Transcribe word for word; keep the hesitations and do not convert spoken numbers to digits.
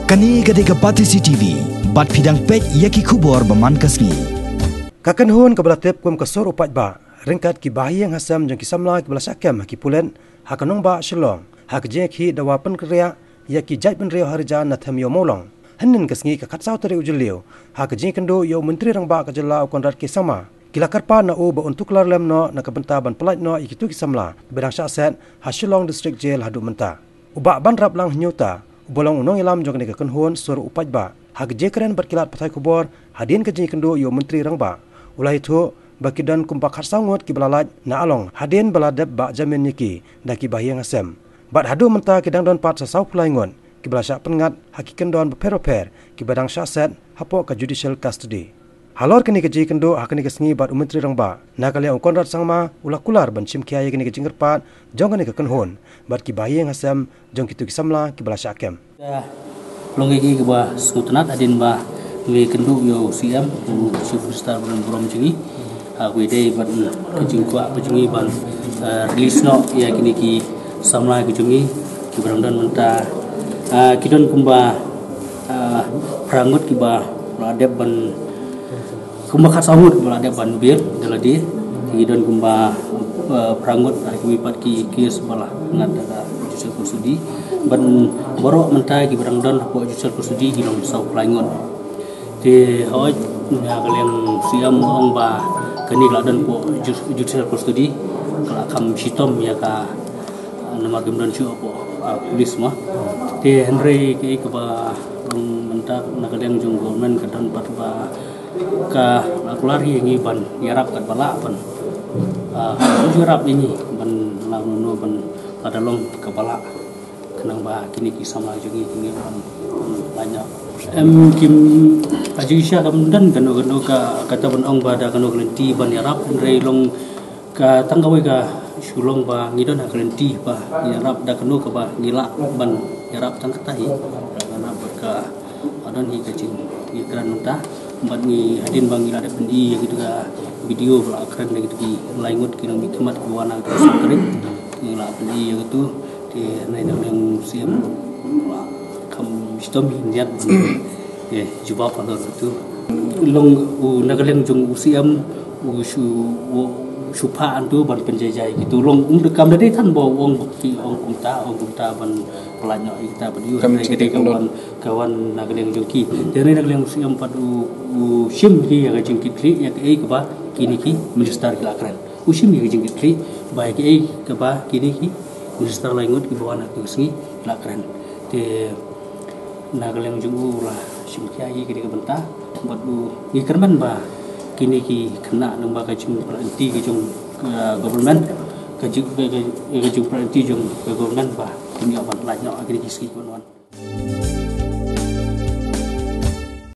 Kane ka dei ka Batesi T V, bad phi dang peit ïa ki khubor ba man ka sngi. Ka kynhun kaba la tip kum ka Sur u Paidbah, ryngkat ki bahaïing hasem jong ki samla kiba la shah kem ha ki pulit ha ka nongbah Shillong, ha ka jingïakhih dawa pynkynriah ïa ki jaitbynriew ha ri jan na Them Ïew Mawlong. Hynnin ka sngi ka khatsaw tarik u Jylliew, ha ka jingïakynduh ïa u Myntri Rangbah ka jylla u Conrad K Sangma, ki la kyrpad na u ba un tuklar lem noh na ka bynta ban pyllait noh ïa kito ki samla ba dang shah set ha Shillong District Jail haduh mynta. U Bah Banraplang Hynñiewta, uba long u nongïalam jong kane ka kynhun Sur u Paidbah, ha ka jingkren bad ki lad pathai khubor hadien ka jingïakynduh ïa u Myntri Rangbah, u la ïathuh ba ki don kumba khatsaw ngut kiba la lait na Along hadien ba la dep bah jamin ïa ki da ki bahaïing hasem. Bad haduh mynta ki dang don pat sa sawphew lai ngut kiba la shah pynngat ha ki kyndon bapher bapher kiba dang shah set hapoh ka judicial custody. Halor kane ka jingïakynduh ha kane ka sngi bad u Myntri Rangbah, na ka liang u Conrad Sangma u la kular ban shim khia ïa kane ka jingkyrpad jong kane ka kynhun bad ki bahaïing hasem jong kito ki samla kiba la shah kem. Ka long ïa ki kaba sngewtynnat hadien ba ngi kynduh ïa u C M, u Chief Minister ba don burom jong ngi, ha kaba ïadei bad ka jingkwah ka jong ngi ban, eh, release noh ïa kine ki samla ki jong ngi kiba dang don mynta, ah, ki don kumba, ah, phra ngut kiba la dep ban, kumba khatsaw ngut kiba la dep ban bail da lade. Ki don kumba, eh, phra ngut ha kiwei pat ki case ba la ngat da ka judicial custody. Bad baroh mynta kiba dang don hapoh judicial custody ki long sawphew lai ngut. Te hooid, na ka liang u C M u ong ba kane ka la don hapoh ju-, judicial custody ka la kham shitom ïa ka, namar kim don shuh hapoh, ah, police mo. Te hynrei kaei kaba long mynta na ka liang jong government ka don pat ba ka la kular ïa ngi ban ïarap katba lah ban, ah, ïarap ïa ngi ban lah, no, no, ban lada long kaba lah, khnang ba kine ki samla jong ngi kin ïoh ban, ban lait noh. Em, kim, ka jingshisha kam don kano kano ka, kata ban ong ba da kano ka lynti ban ïarap, hynrei long ka tang kawei ka shu long ba ngi don ha ka lynti ba ngi ïarap da kano kaba ngi lah ban ïarap tang kata hi. Ka don hi ka jingïakren mynta bad ngi hadien ba ngi la dep pyni ïa kito ka video ba la kren da kito ki lai ngut ki nongmihkhmat kiba wan ha kata ka sawtarik. Ngi la pyni ïa kito. Te hynrei na ka liang u C M la kham shitom hi, ym ïa, eh, jubab halor kito. Long u, na ka liang jong u C M u shu, u shu phah hangto ban pynjai jai kito, long um da kam da dei than ba u ong ba ki ong kumta, ong kumta ban pyllait noh ïa kita ba dei, hynrei ka dei ka wan, ka wan na ka liang jong ki. Te hynrei na ka liang u C M pat u, u shim hi ïa ka jingkitkhlieh ïa kaei kaba kine ki minister ki la kren. U shim ïa ka jingkitkhlieh ba ïa kaei kaba kine ki minister lai ngut kiba wan ha kane ka sngi la kren. Te na ka liang jong u la shim khia ïa kane ka bynta bad u ngi kyrmen ba kine ki khynnah, nangba ka jingpyrkhat ka jong, eh, government, ka jing, ka, ka, ka jingpyrkhat jong ka government ba kin ïoh ban lait noh ha kine ki sngi kiban wan.